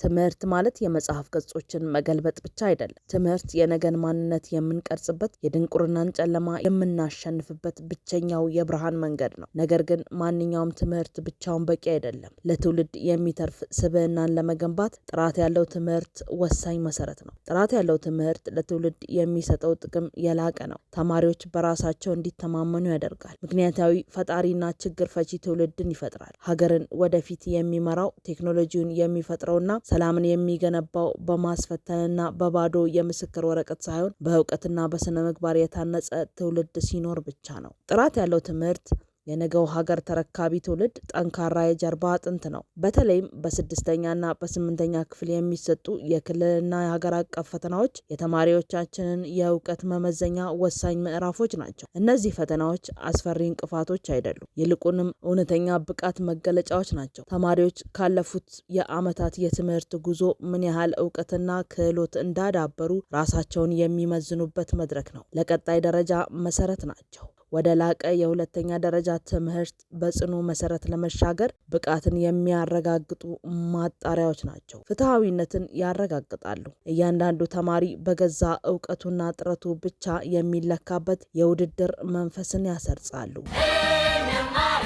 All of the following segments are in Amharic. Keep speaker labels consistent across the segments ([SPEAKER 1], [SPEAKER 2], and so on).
[SPEAKER 1] ትምህርት ማለት የመጽሐፍ ገጾችን መገልበጥ ብቻ አይደለም። ትምህርት የነገን ማንነት የምንቀርጽበት፣ የድንቁርናን ጨለማ የምናሸንፍበት ብቸኛው የብርሃን መንገድ ነው። ነገር ግን ማንኛውም ትምህርት ብቻውን በቂ አይደለም። ለትውልድ የሚተርፍ ስብዕናን ለመገንባት ጥራት ያለው ትምህርት ወሳኝ መሰረት ነው። ጥራት ያለው ትምህርት ለትውልድ የሚሰጠው ጥቅም የላቀ ነው። ተማሪዎች በራሳቸው እንዲተማመኑ ያደርጋል። ምክንያታዊ፣ ፈጣሪና ችግር ፈቺ ትውልድን ይፈጥራል። ሀገርን ወደፊት የሚመራው፣ ቴክኖሎጂውን የሚፈጥረውና ሰላምን የሚገነባው በማስፈተንና በባዶ የምስክር ወረቀት ሳይሆን በእውቀትና በስነ ምግባር የታነጸ ትውልድ ሲኖር ብቻ ነው። ጥራት ያለው ትምህርት የነገው ሀገር ተረካቢ ትውልድ ጠንካራ የጀርባ አጥንት ነው። በተለይም በስድስተኛና በስምንተኛ ክፍል የሚሰጡ የክልልና የሀገር አቀፍ ፈተናዎች የተማሪዎቻችንን የእውቀት መመዘኛ ወሳኝ ምዕራፎች ናቸው። እነዚህ ፈተናዎች አስፈሪ እንቅፋቶች አይደሉም፣ ይልቁንም እውነተኛ ብቃት መገለጫዎች ናቸው። ተማሪዎች ካለፉት የዓመታት የትምህርት ጉዞ ምን ያህል እውቀትና ክህሎት እንዳዳበሩ ራሳቸውን የሚመዝኑበት መድረክ ነው። ለቀጣይ ደረጃ መሰረት ናቸው። ወደ ላቀ የሁለተኛ ደረጃ ትምህርት በጽኑ መሰረት ለመሻገር ብቃትን የሚያረጋግጡ ማጣሪያዎች ናቸው። ፍትሐዊነትን ያረጋግጣሉ። እያንዳንዱ ተማሪ በገዛ እውቀቱና ጥረቱ ብቻ የሚለካበት የውድድር መንፈስን ያሰርጻሉ።
[SPEAKER 2] እንማር፣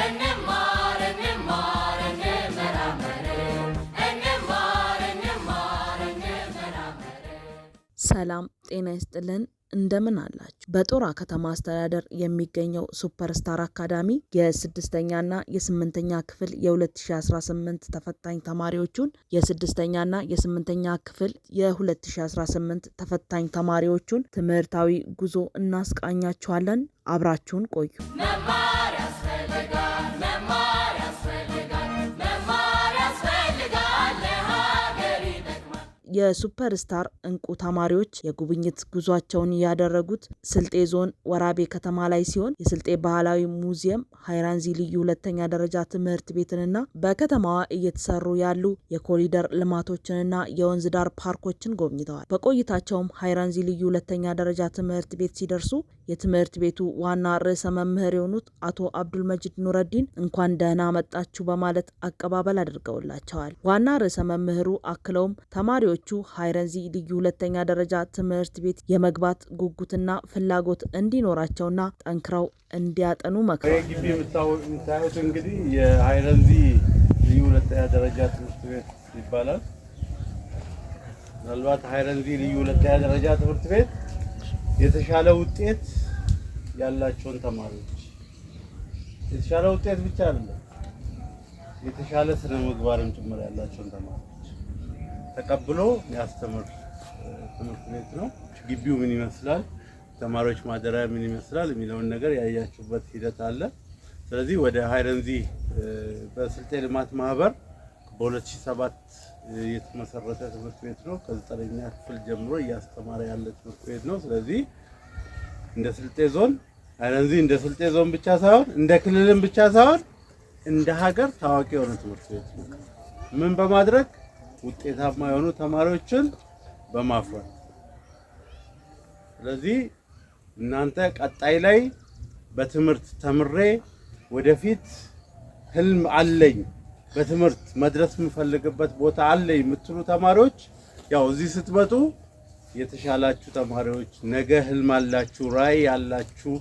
[SPEAKER 2] እንማር፣ እንማር፣ እንመራመር፣ እንማር፣ እንማር፣ እንመራመር።
[SPEAKER 1] ሰላም ጤና ይስጥልን። እንደምን አላችሁ? በጦራ ከተማ አስተዳደር የሚገኘው ሱፐርስታር አካዳሚ የስድስተኛና የስምንተኛ ክፍል የ2018 ተፈታኝ ተማሪዎቹን የስድስተኛና የስምንተኛ ክፍል የ2018 ተፈታኝ ተማሪዎቹን ትምህርታዊ ጉዞ እናስቃኛችኋለን። አብራችሁን ቆዩ።
[SPEAKER 2] መማር ያስፈልጋል፣ መማር ያስፈልጋል፣ መማር ያስፈልጋል፣ ለሀገር ይጠቅማል።
[SPEAKER 1] የሱፐርስታር እንቁ ተማሪዎች የጉብኝት ጉዟቸውን ያደረጉት ስልጤ ዞን ወራቤ ከተማ ላይ ሲሆን የስልጤ ባህላዊ ሙዚየም፣ ሀይራንዚ ልዩ ሁለተኛ ደረጃ ትምህርት ቤትንና በከተማዋ እየተሰሩ ያሉ የኮሪደር ልማቶችንና የወንዝ ዳር ፓርኮችን ጎብኝተዋል። በቆይታቸውም ሀይራንዚ ልዩ ሁለተኛ ደረጃ ትምህርት ቤት ሲደርሱ የትምህርት ቤቱ ዋና ርዕሰ መምህር የሆኑት አቶ አብዱል መጂድ ኑረዲን እንኳን ደህና መጣችሁ በማለት አቀባበል አድርገውላቸዋል። ዋና ርዕሰ መምህሩ አክለውም ተማሪዎቹ ሀይረንዚ ልዩ ሁለተኛ ደረጃ ትምህርት ቤት የመግባት ጉጉትና ፍላጎት እንዲኖራቸውና ጠንክረው እንዲያጠኑ
[SPEAKER 3] ይህ
[SPEAKER 1] መክረዋል።
[SPEAKER 3] ግቢ የምታዩት እንግዲህ የሀይረንዚ ልዩ ሁለተኛ ደረጃ ትምህርት ቤት ይባላል። ምናልባት ሀይረንዚ ልዩ ሁለተኛ ደረጃ ትምህርት ቤት የተሻለ ውጤት ያላቸውን ተማሪዎች፣ የተሻለ ውጤት ብቻ አይደለም፣ የተሻለ ስነ ምግባርም ጭምር ያላቸውን ተማሪዎች ተቀብሎ የሚያስተምር ትምህርት ቤት ነው። ግቢው ምን ይመስላል፣ ተማሪዎች ማደሪያ ምን ይመስላል የሚለውን ነገር ያያችሁበት ሂደት አለ። ስለዚህ ወደ ሀይረንዚ በስልጤ ልማት ማህበር በ2007 የተመሰረተ ትምህርት ቤት ነው። ከዘጠነኛ ክፍል ጀምሮ እያስተማረ ያለ ትምህርት ቤት ነው። ስለዚህ እንደ ስልጤ ዞን ሀይረንዚ እንደ ስልጤ ዞን ብቻ ሳይሆን፣ እንደ ክልልም ብቻ ሳይሆን፣ እንደ ሀገር ታዋቂ የሆነ ትምህርት ቤት ነው። ምን በማድረግ? ውጤታማ የሆኑ ተማሪዎችን በማፍራት። ስለዚህ እናንተ ቀጣይ ላይ በትምህርት ተምሬ ወደፊት ህልም አለኝ፣ በትምህርት መድረስ የምፈልግበት ቦታ አለኝ የምትሉ ተማሪዎች ያው እዚህ ስትመጡ የተሻላችሁ ተማሪዎች፣ ነገ ህልም አላችሁ፣ ራዕይ ያላችሁ፣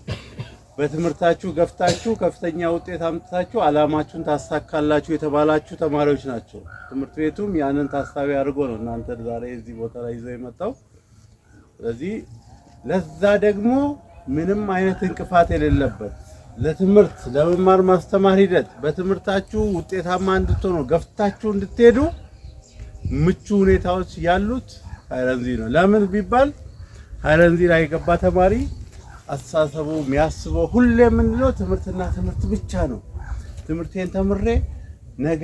[SPEAKER 3] በትምህርታችሁ ገፍታችሁ ከፍተኛ ውጤት አምጥታችሁ አላማችሁን ታሳካላችሁ የተባላችሁ ተማሪዎች ናቸው። ትምህርት ቤቱም ያንን ታሳቢ አድርጎ ነው እናንተ ዛሬ እዚህ ቦታ ላይ ይዞ የመጣው። ስለዚህ ለዛ ደግሞ ምንም አይነት እንቅፋት የሌለበት፣ ለትምህርት ለመማር ማስተማር ሂደት በትምህርታችሁ ውጤታማ እንድትሆኑ፣ ገፍታችሁ እንድትሄዱ ምቹ ሁኔታዎች ያሉት ሀይረንዚ ነው። ለምን ቢባል ሀይረንዚ ላይ የገባ ተማሪ አስተሳሰቡ የሚያስበው ሁሌ የምንለው ትምህርትና ትምህርት ብቻ ነው። ትምህርቴን ተምሬ ነገ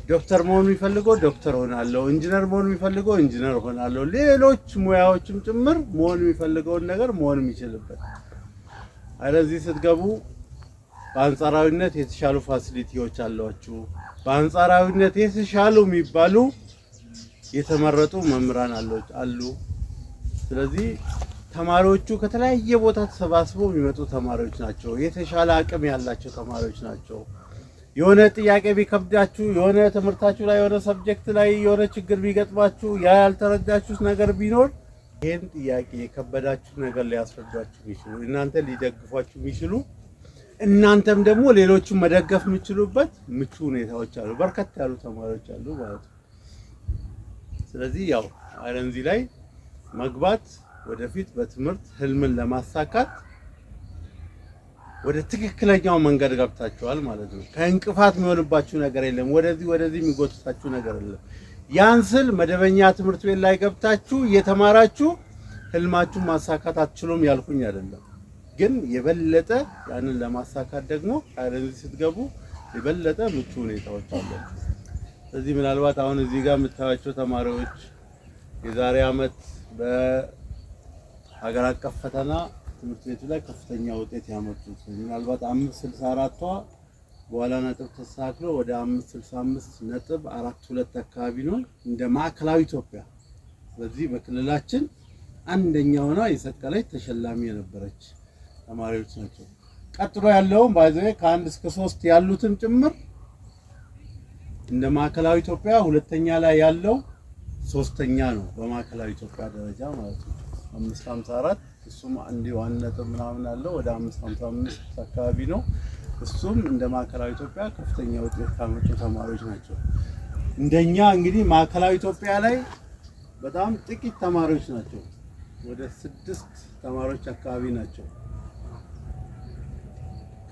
[SPEAKER 3] ዶክተር መሆን የሚፈልገው ዶክተር ሆናለሁ፣ ኢንጂነር መሆን የሚፈልገው ኢንጂነር ሆናለሁ፣ ሌሎች ሙያዎችም ጭምር መሆን የሚፈልገውን ነገር መሆን የሚችልበት። ሀይረንዚ ስትገቡ በአንጻራዊነት የተሻሉ facility ዎች አሏችሁ። በአንጻራዊነት የተሻሉ የሚባሉ የተመረጡ መምህራን አሉ። ስለዚህ ተማሪዎቹ ከተለያየ ቦታ ተሰባስበው የሚመጡ ተማሪዎች ናቸው። የተሻለ አቅም ያላቸው ተማሪዎች ናቸው። የሆነ ጥያቄ ቢከብዳችሁ፣ የሆነ ትምህርታችሁ ላይ የሆነ subject ላይ የሆነ ችግር ቢገጥማችሁ፣ ያ ያልተረዳችሁት ነገር ቢኖር ይህን ጥያቄ የከበዳችሁ ነገር ሊያስረዷችሁ የሚችሉ፣ እናንተ ሊደግፏችሁ የሚችሉ፣ እናንተም ደግሞ ሌሎቹን መደገፍ የምችሉበት ምቹ ሁኔታዎች አሉ። በርከት ያሉ ተማሪዎች አሉ ማለት ነው። ስለዚህ ያው ሃይረንዚ ላይ መግባት ወደፊት በትምህርት ህልምን ለማሳካት ወደ ትክክለኛው መንገድ ገብታችኋል ማለት ነው። ከእንቅፋት የሚሆንባችሁ ነገር የለም። ወደዚህ ወደዚህ የሚጎትታችሁ ነገር የለም። ያን ስል መደበኛ ትምህርት ቤት ላይ ገብታችሁ እየተማራችሁ ህልማችሁን ማሳካት አትችሉም ያልኩኝ አይደለም። ግን የበለጠ ያንን ለማሳካት ደግሞ ሃይረንዚ ስትገቡ የበለጠ ምቹ ሁኔታዎች አሏችሁ። ስለዚህ ምናልባት አሁን እዚህ ጋር የምታዩቸው ተማሪዎች የዛሬ ዓመት በሀገር አቀፍ ፈተና ትምህርት ቤቱ ላይ ከፍተኛ ውጤት ያመጡት፣ ምናልባት 5.64ቷ በኋላ ነጥብ ተስተካክሎ ወደ 5.65.42 አካባቢ ነው እንደ ማዕከላዊ ኢትዮጵያ። ስለዚህ በክልላችን አንደኛ ሆና የሰቀለች ተሸላሚ የነበረች ተማሪዎች ናቸው። ቀጥሎ ያለውም by the way ከአንድ እስከ ሶስት ያሉትም ጭምር እንደ ማዕከላዊ ኢትዮጵያ ሁለተኛ ላይ ያለው ሶስተኛ ነው በማዕከላዊ ኢትዮጵያ ደረጃ ማለት ነው። 5.54፣ እሱም እንዲሁ 1 ነጥብ ምናምን አለው፣ ወደ 5.55 አካባቢ ነው። እሱም እንደ ማዕከላዊ ኢትዮጵያ ከፍተኛ ውጤት ካመጡ ተማሪዎች ናቸው። እንደኛ እንግዲህ ማዕከላዊ ኢትዮጵያ ላይ በጣም ጥቂት ተማሪዎች ናቸው። ወደ ስድስት ተማሪዎች አካባቢ ናቸው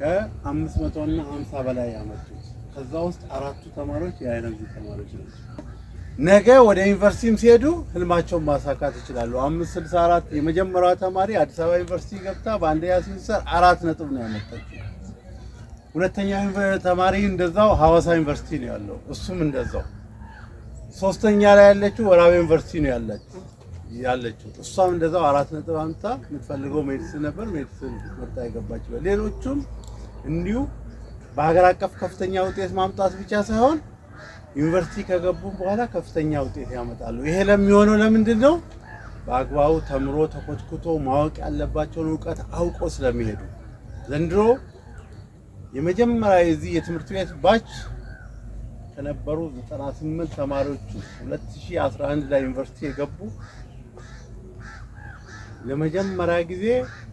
[SPEAKER 3] ከ550 በላይ ያመጡት። ከዛ ውስጥ አራቱ ተማሪዎች የሃይረንዚ ተማሪዎች ናቸው። ነገ ወደ ዩኒቨርሲቲም ሲሄዱ ህልማቸውን ማሳካት ይችላሉ። 5.64 የመጀመሪያዋ ተማሪ አዲስ አበባ ዩኒቨርሲቲ ገብታ በአንደኛ ሴሚስተር 4 ነጥብ ነው ያመጣችው። ሁለተኛ ተማሪ እንደዛው ሐዋሳ ዩኒቨርሲቲ ነው ያለው፣ እሱም እንደዛው። ሶስተኛ ላይ ያለችው ወራቤ ዩኒቨርሲቲ ነው ያለችው፣ እሷም እንደዛው 4 ነጥብ አምጥታ የምትፈልገው medicine ነበር፣ medicine መርጣ የገባችበት። ሌሎቹም እንዲሁ በሀገር አቀፍ ከፍተኛ ውጤት ማምጣት ብቻ ሳይሆን ዩኒቨርሲቲ ከገቡ በኋላ ከፍተኛ ውጤት ያመጣሉ። ይሄ ለሚሆነው ለምንድን ነው? በአግባቡ ተምሮ ተኮትኩቶ ማወቅ ያለባቸውን እውቀት አውቆ ስለሚሄዱ። ዘንድሮ የመጀመሪያ የዚህ የትምህርት ቤት batch ከነበሩ 98 ተማሪዎች ውስጥ 2011 ላይ ዩኒቨርሲቲ የገቡ፣ ለመጀመሪያ ጊዜ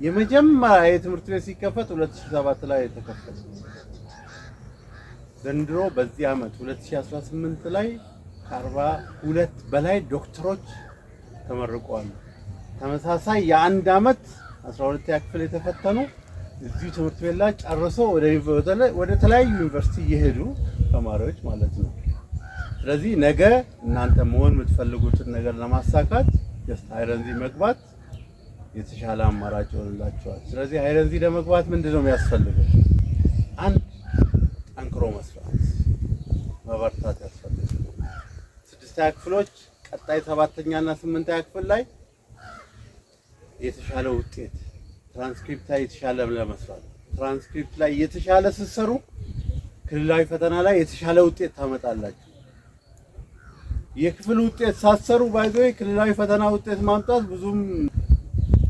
[SPEAKER 3] የመጀመሪያ የትምህርት ቤት ሲከፈት 2007 ላይ የተከፈተ፣ ዘንድሮ በዚህ ዓመት 2018 ላይ ከ42 በላይ ዶክተሮች ተመርቀዋል። ተመሳሳይ የአንድ ዓመት 12ኛ ክፍል የተፈተኑ እዚሁ ትምህርት ቤት ላይ ጨርሶ ወደ ተለያዩ ዩኒቨርሲቲ እየሄዱ ተማሪዎች ማለት ነው። ስለዚህ ነገ እናንተ መሆን የምትፈልጉትን ነገር ለማሳካት just ሃይረንዚ መግባት የተሻለ አማራጭ ይሆንላችኋል። ስለዚህ ሃይረንዚ ለመግባት ምንድን ነው የሚያስፈልገው? አንድ ጠንክሮ መስራት፣ መበርታት ያስፈልጋል። ስድስተኛ ክፍሎች ቀጣይ ሰባተኛ እና ስምንተኛ ክፍል ላይ የተሻለ ውጤት ትራንስክሪፕት ላይ የተሻለ ለመስራት፣ ትራንስክሪፕት ላይ የተሻለ ስትሰሩ ክልላዊ ፈተና ላይ የተሻለ ውጤት ታመጣላችሁ። የክፍል ውጤት ሳትሰሩ by the way ክልላዊ ፈተና ውጤት ማምጣት ብዙም፣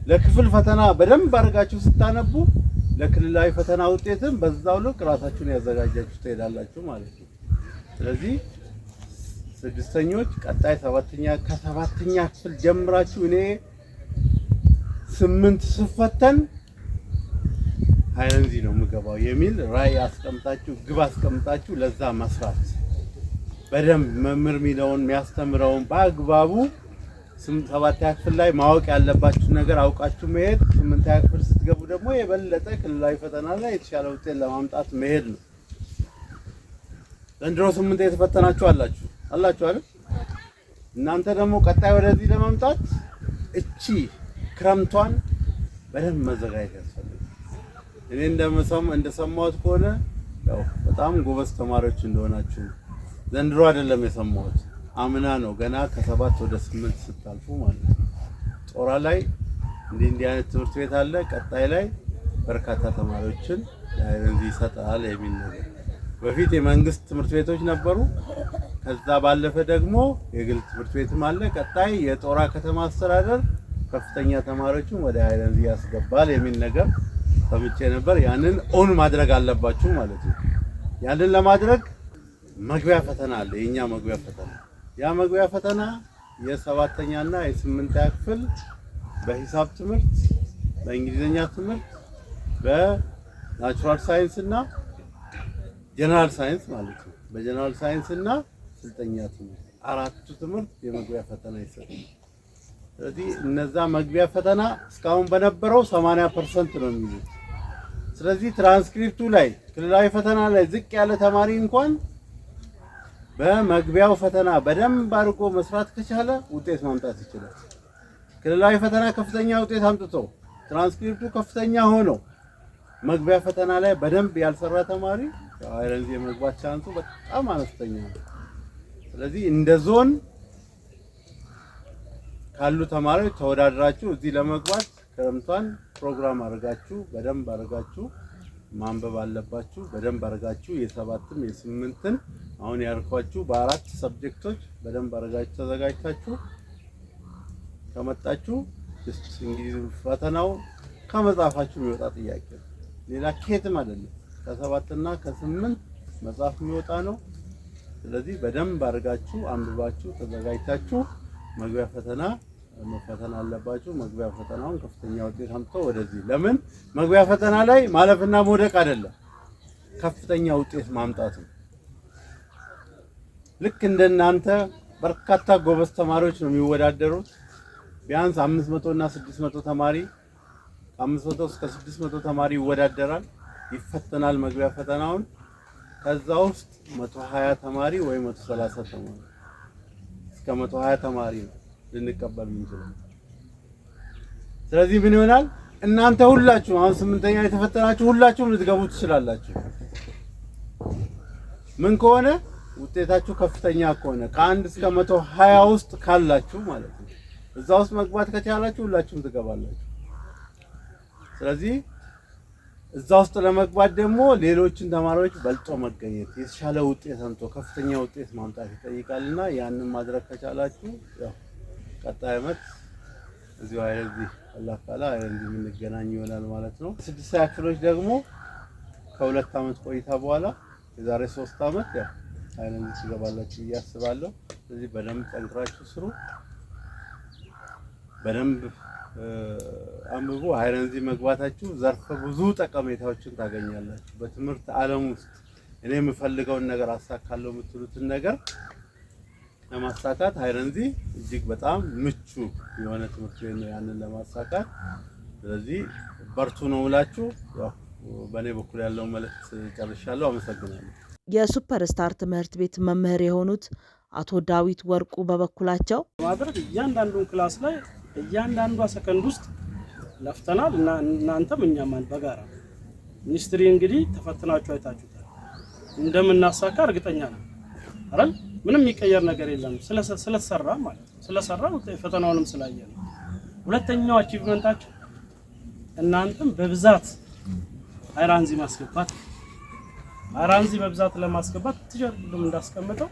[SPEAKER 3] ለክፍል ፈተና በደንብ አድርጋችሁ ስታነቡ ለክልላዊ ፈተና ውጤትም በዛው ልክ ራሳችሁን ያዘጋጃችሁ ትሄዳላችሁ ማለት ነው። ስለዚህ ስድስተኞች ቀጣይ ሰባተኛ፣ ከሰባተኛ ክፍል ጀምራችሁ እኔ ስምንት ስፈተን ሃይረንዚ ነው የምገባው የሚል ራዕይ አስቀምጣችሁ፣ ግብ አስቀምጣችሁ ለዛ መስራት፣ በደንብ መምህር የሚለውን የሚያስተምረውን በአግባቡ ሰባተኛ ክፍል ላይ ማወቅ ያለባችሁ ነገር አውቃችሁ መሄድ፣ ስምንተኛ ክፍል ስትገቡ ደግሞ የበለጠ ክልላዊ ፈተና ላይ የተሻለ ውጤት ለማምጣት መሄድ ነው። ዘንድሮ ስምንት የተፈተናችሁ አላችሁ አይደል? እናንተ ደግሞ ቀጣይ ወደዚህ ለመምጣት እቺ ክረምቷን በደንብ መዘጋጀት ያስፈልጋል። እኔ እንደሰማሁት ከሆነ ያው በጣም ጎበዝ ተማሪዎች እንደሆናችሁ ዘንድሮ አይደለም የሰማሁት፣ አምና ነው፣ ገና ከሰባት ወደ ስምንት ስታልፉ ማለት ነው። ጦራ ላይ እንዲህ እንዲህ አይነት ትምህርት ቤት አለ፣ ቀጣይ ላይ በርካታ ተማሪዎችን ለሃይረንዚ ይሰጣል የሚል ነገር። በፊት የመንግስት ትምህርት ቤቶች ነበሩ። ከዛ ባለፈ ደግሞ የግል ትምህርት ቤትም አለ። ቀጣይ የጦራ ከተማ አስተዳደር ከፍተኛ ተማሪዎችን ወደ ሃይረንዚ ያስገባል የሚል ነገር ሰምቼ ነበር። ያንን እውን ማድረግ አለባችሁ ማለት ነው። ያንን ለማድረግ መግቢያ ፈተና አለ። የኛ መግቢያ ፈተና፣ ያ መግቢያ ፈተና የሰባተኛና የስምንተኛ ክፍል በሂሳብ ትምህርት፣ በእንግሊዝኛ ትምህርት፣ በ natural science እና general science ማለት ነው። በ general science እና ስልጠኛ ትምህርት፣ አራቱ ትምህርት የመግቢያ ፈተና ይሰጣል። ስለዚህ እነዛ መግቢያ ፈተና እስካሁን በነበረው 80% ነው የሚሉት። ስለዚህ ትራንስክሪፕቱ ላይ፣ ክልላዊ ፈተና ላይ ዝቅ ያለ ተማሪ እንኳን በመግቢያው ፈተና በደንብ አድርጎ መስራት ከቻለ ውጤት ማምጣት ይችላል። ክልላዊ ፈተና ከፍተኛ ውጤት አምጥቶ፣ ትራንስክሪፕቱ ከፍተኛ ሆኖ፣ መግቢያ ፈተና ላይ በደንብ ያልሰራ ተማሪ ሃይራንዚ የመግባት chance ኡ በጣም አነስተኛ ነው። ስለዚህ እንደ ዞን ካሉ ተማሪዎች ተወዳድራችሁ እዚህ ለመግባት ክረምቷን ፕሮግራም አድርጋችሁ፣ በደንብ አድርጋችሁ ማንበብ አለባችሁ። በደንብ አድርጋችሁ የሰባትም የስምንትን አሁን ያልኳችሁ በአራት subject ኦች በደንብ አድርጋችሁ ተዘጋጅታችሁ ከመጣችሁ just እንግሊዝ ፈተናው ከመጽሐፋችሁ የሚወጣ ጥያቄ ነው። ሌላ ከየትም አይደለም። ከሰባትና ከስምንት መጽሐፍ የሚወጣ ነው። ስለዚህ በደንብ አድርጋችሁ አንብባችሁ ተዘጋጅታችሁ መግቢያ ፈተና መፈተን አለባችሁ። መግቢያ ፈተናውን ከፍተኛ ውጤት አምጥቶ ወደዚህ፣ ለምን መግቢያ ፈተና ላይ ማለፍና መውደቅ አይደለም፣ ከፍተኛ ውጤት ማምጣት ነው። ልክ እንደናንተ በርካታ ጎበዝ ተማሪዎች ነው የሚወዳደሩት። ቢያንስ 500 እና 600 ተማሪ፣ 500 እስከ 600 ተማሪ ይወዳደራል፣ ይፈተናል መግቢያ ፈተናውን። ከዛ ውስጥ 120 ተማሪ ወይ 130 ተማሪ፣ እስከ 120 ተማሪ ነው ልንቀበል የምንችለው። ስለዚህ ምን ይሆናል? እናንተ ሁላችሁም፣ አሁን ስምንተኛ የተፈተናችሁ ሁላችሁም ልትገቡ ትችላላችሁ። ምን ከሆነ? ውጤታችሁ ከፍተኛ ከሆነ፣ ከአንድ እስከ 120 ውስጥ ካላችሁ ማለት ነው። እዛ ውስጥ መግባት ከቻላችሁ ሁላችሁም ትገባላችሁ። ስለዚህ እዛ ውስጥ ለመግባት ደግሞ ሌሎችን ተማሪዎች በልጦ መገኘት፣ የተሻለ ውጤት አምጥቶ ከፍተኛ ውጤት ማምጣት ይጠይቃልና ያንን ማድረግ ከቻላችሁ ያው ቀጣይ ዓመት እዚሁ ሃይራንዚ፣ አላህ ካለ ሃይራንዚ የምንገናኝ ይሆናል ማለት ነው። ስድስተኛ ክፍሎች ደግሞ ከ2 ዓመት ቆይታ በኋላ የዛሬ 3 ዓመት ያው ሃይራንዚ ትገባላችሁ ብዬ አስባለሁ። ስለዚህ በደንብ ጠንክራችሁ ስሩ፣ በደንብ አንብቡ። ሃይራንዚ መግባታችሁ ዘርፈ ብዙ ጠቀሜታዎችን ታገኛላችሁ። በትምህርት ዓለም ውስጥ እኔ የምፈልገውን ነገር አሳካለሁ የምትሉትን ነገር ለማሳካት ሃይራንዚ እጅግ በጣም ምቹ የሆነ ትምህርት ቤት ነው ያንን ለማሳካት። ስለዚህ በርቱ ነው የምላችሁ። ያው በእኔ በኩል ያለው መልእክት ጨርሻለሁ። አመሰግናለሁ።
[SPEAKER 1] የሱፐር ስታር ትምህርት ቤት መምህር የሆኑት አቶ ዳዊት ወርቁ በበኩላቸው
[SPEAKER 4] ማድረግ እያንዳንዱን class ላይ እያንዳንዷ ሰከንድ ውስጥ ለፍተናል እና እናንተም እኛም በጋራ ministry እንግዲህ ተፈትናችሁ አይታችሁታል። እንደምናሳካ እርግጠኛ ነን አይደል? ምንም የሚቀየር ነገር የለም ስለሰራ ማለት ነው። ስለሰራ ፈተናውንም ስላየ ነው። ሁለተኛው achievement ኣችን እናንተም በብዛት ሃይራንዚ ማስገባት። ሃይራንዚ በብዛት ለማስገባት teacher ቅድም እንዳስቀምጠው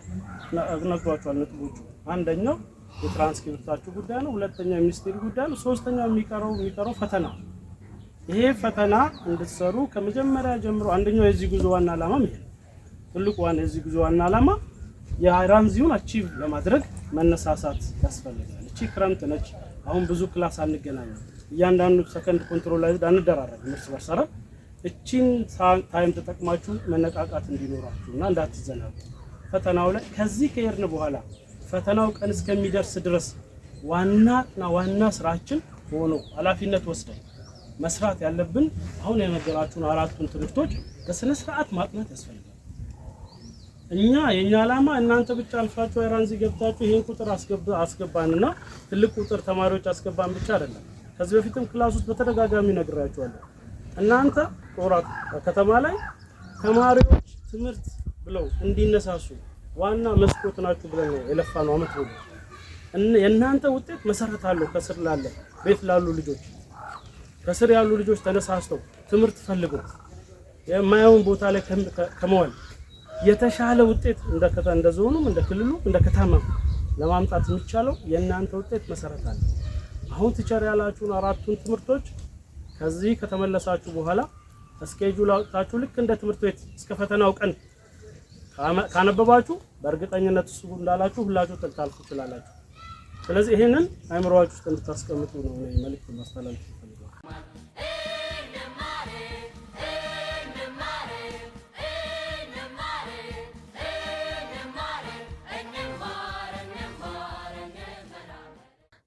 [SPEAKER 4] ነግሯቸዋል ነጥቦቹ። አንደኛው የትራንስክሪፕታችሁ ጉዳይ ነው። ሁለተኛው የ ministry ጉዳይ ነው። ሶስተኛው የሚቀረው ፈተና። ይሄ ፈተና እንድትሰሩ ከመጀመሪያ ጀምሮ አንደኛው የዚህ ጉዞ ዋና ዓላማም ይሄ ነው። ትልቁ ዋና የዚህ ጉዞ ዋና ዓላማ የሃይራንዚውን achieve ለማድረግ መነሳሳት ያስፈልጋል። እቺ ክረምት ነች። አሁን ብዙ class አንገናኝም። እያንዳንዱ ሰከንድ control አንደራረግም እርስ በርስ አይደል? እቺን time ተጠቅማችሁ መነቃቃት እንዲኖራችሁ እና እንዳትዘናጉ፣ ፈተናው ላይ ከዚህ ከሄድን በኋላ ፈተናው ቀን እስከሚደርስ ድረስ ዋና እና ዋና ስራችን ሆኖ ኃላፊነት ወስደን መስራት ያለብን አሁን የነገራችሁን አራቱን ትምህርቶች በስነ ስርዓት ማጥናት ያስፈልጋል። እኛ የኛ ዓላማ እናንተ ብቻ አልፋችሁ ሃይራንዚ ገብታችሁ ይሄን ቁጥር አስገባንና ትልቅ ቁጥር ተማሪዎች አስገባን ብቻ አይደለም። ከዚህ በፊትም class ውስጥ በተደጋጋሚ ነግራችኋለሁ። እናንተ ጦራ ከተማ ላይ ተማሪዎች ትምህርት ብለው እንዲነሳሱ ዋና መስኮት ናችሁ ብለን ነው የለፋነው አመት ሙሉ። የእናንተ ውጤት መሰረት አለው ከስር ላለ ቤት ላሉ ልጆች፣ ከስር ያሉ ልጆች ተነሳስተው ትምህርት ፈልገው የማየውን ቦታ ላይ ከመዋል የተሻለ ውጤት እንደ እንደ ዞኑም፣ እንደ ክልሉ፣ እንደ ከተማም ለማምጣት የሚቻለው የእናንተ ውጤት መሰረት አለ። አሁን teacher ያላችሁን አራቱን ትምህርቶች ከዚህ ከተመለሳችሁ በኋላ schedule አውጥታችሁ ልክ እንደ ትምህርት ቤት እስከ ፈተናው ቀን ካነበባችሁ በእርግጠኝነት እሱ እንዳላችሁ ሁላችሁ ልታልፉ ትችላላችሁ። ስለዚህ ይሄንን አይምሮአችሁ ውስጥ እንድታስቀምጡ ነው እኔ መልእክት ማስተላለፍ የምፈልገው።
[SPEAKER 2] እንማር እንማር እንማር እንማር እንማር እንማር እንመራመር።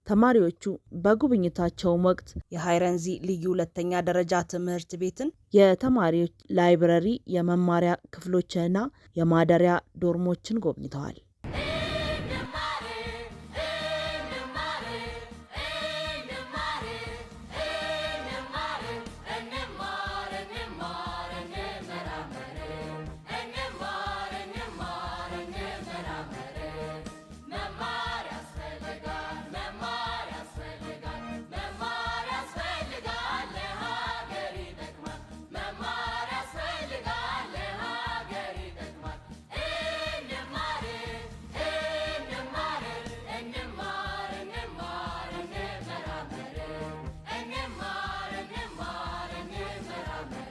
[SPEAKER 1] ተማሪዎቹ በጉብኝታቸውም ወቅት የሀይረንዚ ልዩ ሁለተኛ ደረጃ ትምህርት ቤትን የተማሪዎች library፣ የመማሪያ ክፍሎችንና የማደሪያ ዶርሞችን ጎብኝተዋል።
[SPEAKER 2] እንማር እንማር እንማር እንማር እንማር እንማር እንመራመር እንማር እንማር እንመራመር። መማር ያስፈልጋል፣ መማር ያስፈልጋል፣ መማር ያስፈልጋል፣ ለሀገር ይጠቅማል። መማር ያስፈልጋል፣ ለሀገር ይጠቅማል። እንማር እንማር እንማር እንማር እንመራመር እንማር እንማር እንመራመር።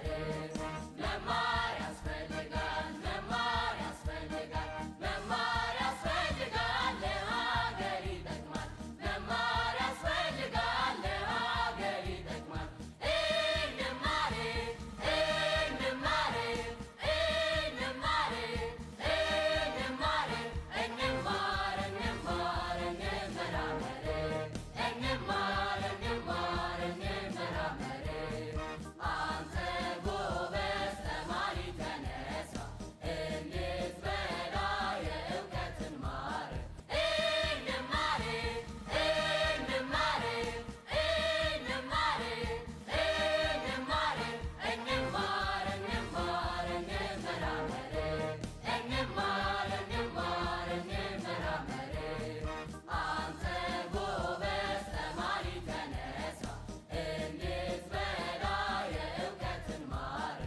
[SPEAKER 2] መማር ያስፈልጋል፣ መማር ያስፈልጋል፣ መማር ያስፈልጋል፣ ለሀገር ይጠቅማል። መማር ያስፈልጋል፣ ለሀገር ይጠቅማል። እንማር እንማር እንማር እንማር እንማር እንማር እንመራመር እንማር እንማር እንመራመር። አንተ ጎበዝ ተማሪ ተነሳ፣ እንዝበላ የእውቀትን ማር። እንማር እንማር እንማር እንማር እንማር እንማር እንመራመር እንማር እንማር እንመራመር። አንተ ጎበዝ ተማሪ ተነሳ፣ እንዝበላ የእውቀትን ማር።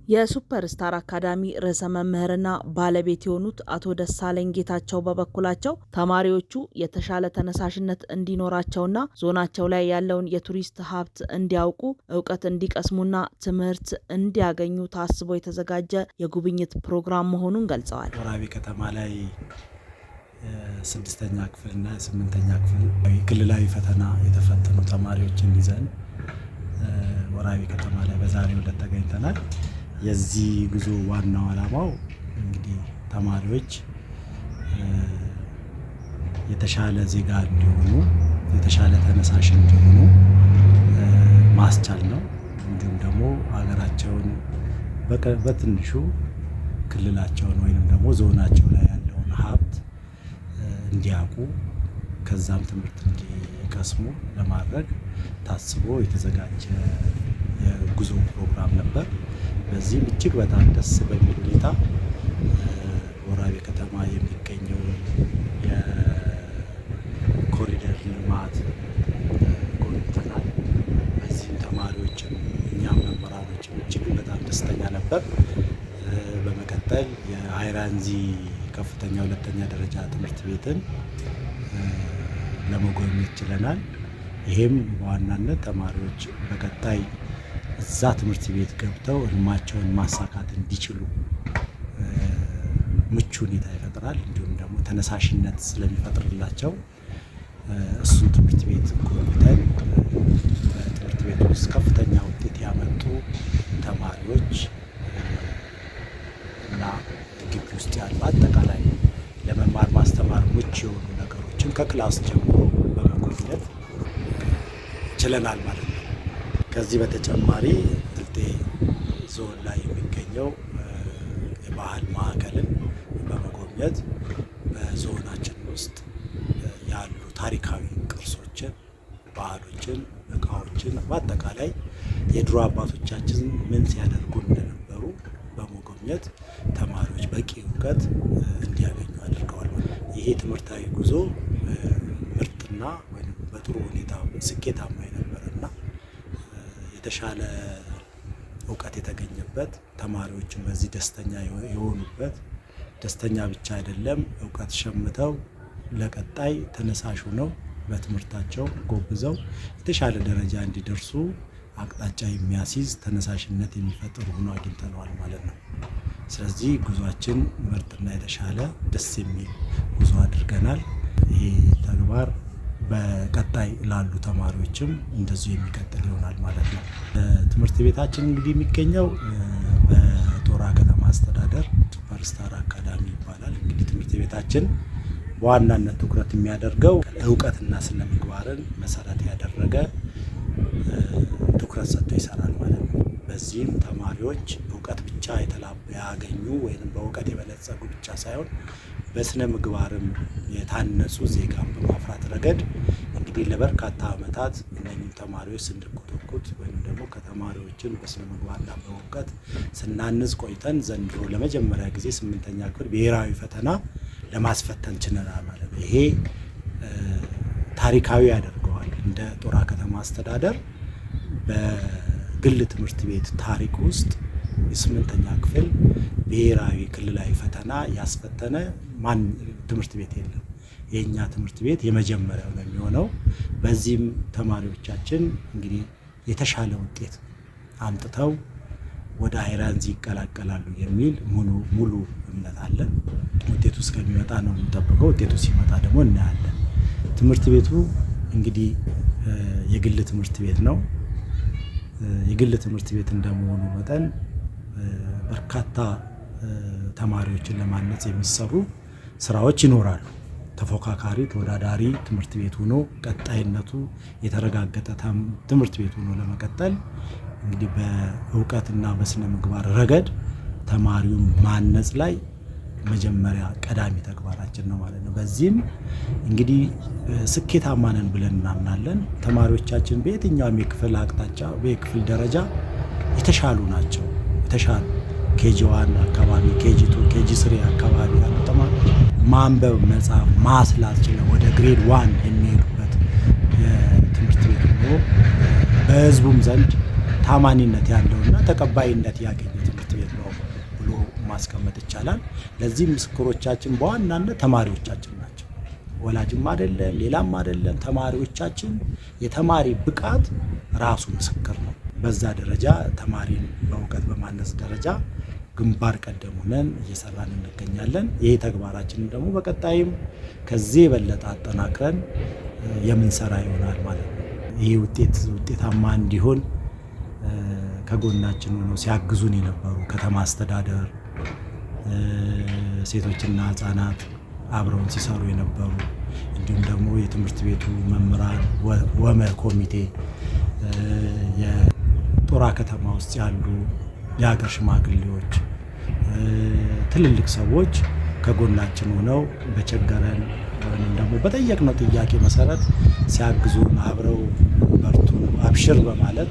[SPEAKER 1] የሱፐርስታር አካዳሚ ርዕሰ መምህርና ባለቤት የሆኑት አቶ ደሳለኝ ጌታቸው በበኩላቸው ተማሪዎቹ የተሻለ ተነሳሽነት እንዲኖራቸውና ዞናቸው ላይ ያለውን የቱሪስት ሀብት እንዲያውቁ፣ እውቀት እንዲቀስሙና ትምህርት እንዲያገኙ ታስቦ የተዘጋጀ የጉብኝት ፕሮግራም መሆኑን ገልጸዋል።
[SPEAKER 5] ወራቤ ከተማ ላይ ስድስተኛ ክፍልና ስምንተኛ ክፍል ክልላዊ ፈተና የተፈተኑ ተማሪዎችን ይዘን ወራቤ ከተማ ላይ በዛሬው ዕለት ተገኝተናል። የዚህ ጉዞ ዋናው ዓላማው እንግዲህ ተማሪዎች የተሻለ ዜጋ እንዲሆኑ፣ የተሻለ ተነሳሽ እንዲሆኑ ማስቻል ነው። እንዲሁም ደግሞ ሀገራቸውን፣ በትንሹ ክልላቸውን ወይንም ደግሞ ዞናቸው ላይ ያለውን ሀብት እንዲያውቁ፣ ከዛም ትምህርት እንዲቀስሙ ለማድረግ ታስቦ የተዘጋጀ የጉዞ ፕሮግራም ነበር። በዚህም እጅግ በጣም ደስ በሚል ሁኔታ ወራቤ ከተማ የሚገኘውን የኮሪደር ልማት ጎብኝተናል። በዚህም ተማሪዎችም እኛም መምህራኖችም እጅግ በጣም ደስተኛ ነበር። በመቀጠል የሀይራንዚ ከፍተኛ ሁለተኛ ደረጃ ትምህርት ቤትን ለመጎብኘት ችለናል። ይሄም በዋናነት ተማሪዎች በቀጣይ እዛ ትምህርት ቤት ገብተው ህልማቸውን ማሳካት እንዲችሉ ምቹ ሁኔታ ይፈጥራል። እንዲሁም ደግሞ ተነሳሽነት ስለሚፈጥርላቸው እሱን ትምህርት ቤት ጎብኝተን በትምህርት ቤት ውስጥ ከፍተኛ ውጤት ያመጡ ተማሪዎች እና ግቢ ውስጥ ያሉ አጠቃላይ ለመማር ማስተማር ምቹ የሆኑ ነገሮችን ከ class ጀምሮ በመጎብኘት ችለናል ማለት ነው። ከዚህ በተጨማሪ ስልጤ ዞን ላይ የሚገኘው የባህል ማዕከልን በመጎብኘት በዞናችን ውስጥ ያሉ ታሪካዊ ቅርሶችን፣ ባህሎችን፣ እቃዎችን፣ በአጠቃላይ የድሮ አባቶቻችን ምን ሲያደርጉ እንደነበሩ በመጎብኘት ተማሪዎች በቂ እውቀት እንዲያገኙ አድርገዋል። ይሄ ትምህርታዊ ጉዞ ምርጥና ወይም በጥሩ ሁኔታ ስኬታማ የነበረና የተሻለ እውቀት የተገኘበት፣ ተማሪዎችን በዚህ ደስተኛ የሆኑበት፣ ደስተኛ ብቻ አይደለም፣ እውቀት ሸምተው ለቀጣይ ተነሳሽ ሆነው በትምህርታቸው ጎብዘው የተሻለ ደረጃ እንዲደርሱ አቅጣጫ የሚያስይዝ፣ ተነሳሽነት የሚፈጥር ሆኖ አግኝተነዋል ማለት ነው። ስለዚህ ጉዟችን ምርጥና የተሻለ ደስ የሚል ጉዞ አድርገናል። ይህ ተግባር በቀጣይ ላሉ ተማሪዎችም እንደዚሁ የሚቀጥል ይሆናል ማለት ነው። ትምህርት ቤታችን እንግዲህ የሚገኘው በጦራ ከተማ አስተዳደር ሱፐርስታር አካዳሚ ይባላል። እንግዲህ ትምህርት ቤታችን በዋናነት ትኩረት የሚያደርገው እውቀትና ስነ ምግባርን መሰረት ያደረገ ትኩረት ሰጥቶ ይሰራል ማለት ነው። በዚህም ተማሪዎች እውቀት ብቻ ያገኙ ወይም በእውቀት የበለጸጉ ብቻ ሳይሆን በስነ ምግባርም የታነጹ ዜጋን በማፍራት ረገድ እንግዲህ ለበርካታ ዓመታት እነኝም ተማሪዎች ስንኮተኩት ወይም ደግሞ ከተማሪዎችን በስነ ምግባርና በእውቀት ስናንጽ ቆይተን ዘንድሮ ለመጀመሪያ ጊዜ 8ኛ ክፍል ብሔራዊ ፈተና ለማስፈተን ችለናል ማለት ነው። ይሄ ታሪካዊ ያደርገዋል። እንደ ጦራ ከተማ አስተዳደር በግል ትምህርት ቤት ታሪክ ውስጥ የ8ኛ ክፍል ብሔራዊ ክልላዊ ፈተና ያስፈተነ ማን ትምህርት ቤት የለም። የእኛ ትምህርት ቤት የመጀመሪያው ነው የሚሆነው። በዚህም ተማሪዎቻችን እንግዲህ የተሻለ ውጤት አምጥተው ወደ ሃይራንዚ ይቀላቀላሉ የሚል ሙሉ ሙሉ እምነት አለን። ውጤቱ እስከሚመጣ ነው የምንጠብቀው። ውጤቱ ሲመጣ ደግሞ እናያለን። ትምህርት ቤቱ እንግዲህ የግል ትምህርት ቤት ነው። የግል ትምህርት ቤት እንደመሆኑ መጠን በርካታ ተማሪዎችን ለማነጽ የሚሰሩ ስራዎች ይኖራሉ። ተፎካካሪ ተወዳዳሪ ትምህርት ቤት ሆኖ ቀጣይነቱ የተረጋገጠ ትምህርት ቤት ሆኖ ለመቀጠል እንግዲህ በእውቀትና በስነ ምግባር ረገድ ተማሪውን ማነጽ ላይ መጀመሪያ ቀዳሚ ተግባራችን ነው ማለት ነው። በዚህም እንግዲህ ስኬታማ ነን ብለን እናምናለን። ተማሪዎቻችን በየትኛውም የክፍል አቅጣጫ በየክፍል ደረጃ የተሻሉ ናቸው። የተሻሉ KG 1 አካባቢ፣ KG 2፣ KG 3 አካባቢ ያሉ ተማሪዎች ማንበብ፣ መጻፍ፣ ማስላት ችለው ወደ grade 1 የሚሄዱበት የትምህርት ቤት ሆኖ በህዝቡም ዘንድ ታማኒነት ያለውና ተቀባይነት ያገኘ ትምህርት ቤት ነው ብሎ ማስቀመጥ ይቻላል። ለዚህም ምስክሮቻችን በዋናነት ተማሪዎቻችን ናቸው። ወላጅም አይደለም፣ ሌላም አይደለም። ተማሪዎቻችን የተማሪ ብቃት ራሱ ምስክር ነው። በዛ ደረጃ ተማሪን በእውቀት በማነጽ ደረጃ ግንባር ቀደም ሆነን እየሰራን እንገኛለን። ይህ ተግባራችንን ደግሞ በቀጣይም ከዚህ የበለጠ አጠናክረን የምንሰራ ይሆናል ማለት ነው። ይህ ውጤት ውጤታማ እንዲሆን ከጎናችን ሆነው ሲያግዙን የነበሩ ከተማ አስተዳደር፣ ሴቶችና ሕጻናት አብረውን ሲሰሩ የነበሩ እንዲሁም ደግሞ የትምህርት ቤቱ መምህራን፣ ወመ ኮሚቴ፣ የጦራ ከተማ ውስጥ ያሉ የሀገር ሽማግሌዎች፣ ትልልቅ ሰዎች ከጎናችን ሆነው በቸገረን ወይም ደግሞ በጠየቅነው ጥያቄ መሰረት ሲያግዙን አብረው በርቱ አብሽር በማለት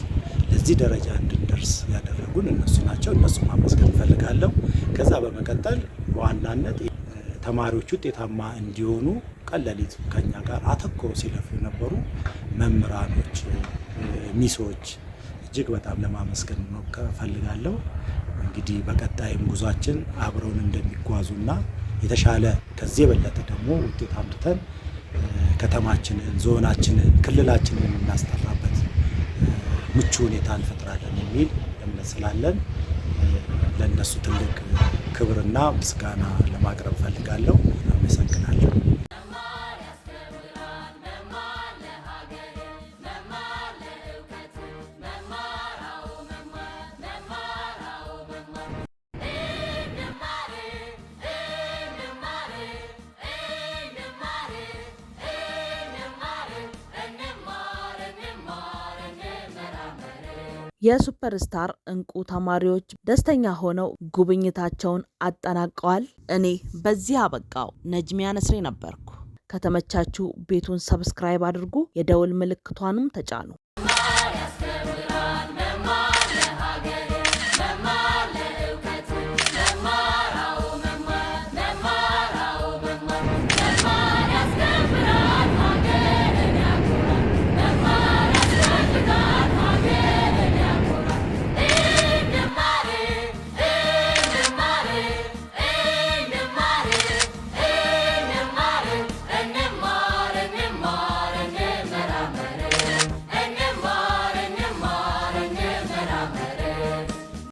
[SPEAKER 5] ለዚህ ደረጃ እንድንደርስ ያደረጉን እነሱ ናቸው። እነሱ ማመስገን እፈልጋለሁ። ከዛ በመቀጠል በዋናነት ተማሪዎች ውጤታማ እንዲሆኑ ቀን ለሊት ከኛ ጋር አተኩሮ ሲለፉ የነበሩ መምህራኖች፣ ሚሶች እጅግ በጣም ለማመስገን እፈልጋለሁ። እንግዲህ በቀጣይም ጉዟችን አብረውን እንደሚጓዙና የተሻለ ከዚህ የበለጠ ደግሞ ውጤት አምጥተን ከተማችንን፣ ዞናችንን፣ ክልላችንን የምናስጠራበት ምቹ ሁኔታ እንፈጥራለን የሚል እምነት ስላለን ለእነሱ ትልቅ ክብርና ምስጋና ለማቅረብ እፈልጋለሁ። አመሰግናለሁ።
[SPEAKER 2] መማር ያስተምራል፣ መማር ለሀገር፣ መማር ለእውቀት፣ መማር አዎ መማር፣ መማር አዎ መማር። እንማር እንማር እንማር እንማር እንማር እንማር እንመራመር።
[SPEAKER 1] የሱፐርስታር እንቁ ተማሪዎች ደስተኛ ሆነው ጉብኝታቸውን አጠናቀዋል። እኔ በዚህ አበቃው። ነጅሚያ ነስሬ ነበርኩ። ከተመቻችሁ ቤቱን subscribe አድርጉ፣ የደውል ምልክቷንም ተጫኑ።